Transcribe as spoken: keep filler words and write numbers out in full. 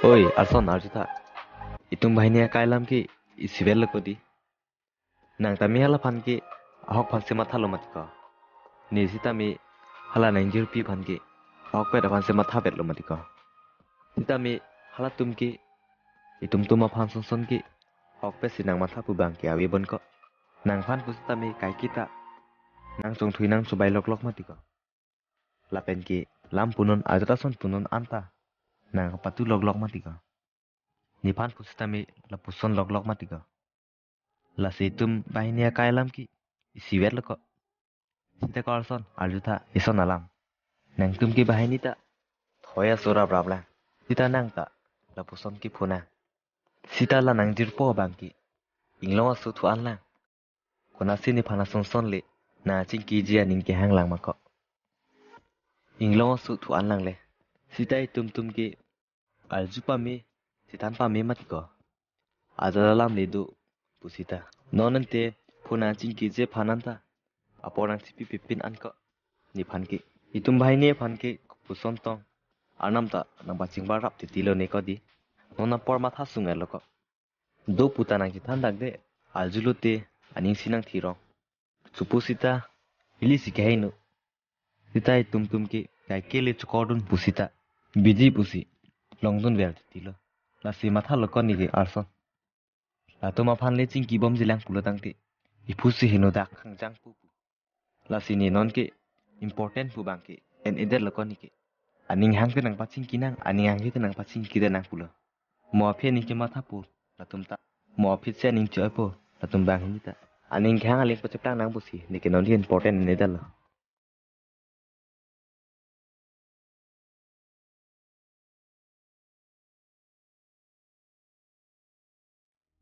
Oi, arson arjutha. Itum banghini akai alam ke isivet lo ko di. Nang tame hala aphan ke ahok aphan si mathalo mati ko. Ne sitame hala nangjirpi aphan ke ahokpet aphan si mathavet lo mati ko. Sitame halatum ke itum tum aphan sonson ke ahokpet si nangmatha pu abang ke ave bon ko. Nangphan pusitame kaiketa nangchongthui nangchobai loklok mati ko. Lapen ke lam punon ajat ason punon anta nangpatu loklok mati ko. Nephan pusitame lapuson loklok mati ko. Lasi itum banghini akai alam ke isivet lo ko. Sita ko arson arjutha, ison alam. Nangtum ke banghini ta thoi aso raprap lang. Sita nang ta lapuson ke phonang. Sita la nangjirpo abang ke inglong aso thu-an lang. Konatsi nephan asonson le nangchingkiji aning kehang lang ma ko. Inglong aso thu-an lang le. Sita itum tum ke arju pame, chethan pame mati ko. Ajat alam le do pusita. Non ante phone nangchingkiji aphan anta apor nangchipi pipin an ko. Nephan ke itum banghini aphan ke kopuson tong, Arnam ta nangpachingbarap titi lo ne ko di. Non apor matha sung-et lo ko. Do puta nangchethan dak de, arjulo te aning si nangthirong. Chupusita ili si keheno. Sita itum tum ke kaike le chokordun pusita biji pusi longdun ver titi lo. Lasi mathalo ko ne ke arson. Latum aphan le chingkibomji lang pulo tangte iphu si heno dak hangjang pu pu. Lasi ne non ke important pu abang ke en-edet lo ko ne ke. Aning hang te nangpachingki nang, aning hang te nangpachingki det nang pulo. Mo aphi aning kemathapo latum ta, mo aphi si aning cho-etpo latum banghini ta. Aning kehang aling pacheplang nang pusi ne ke non ke important en-edet lo.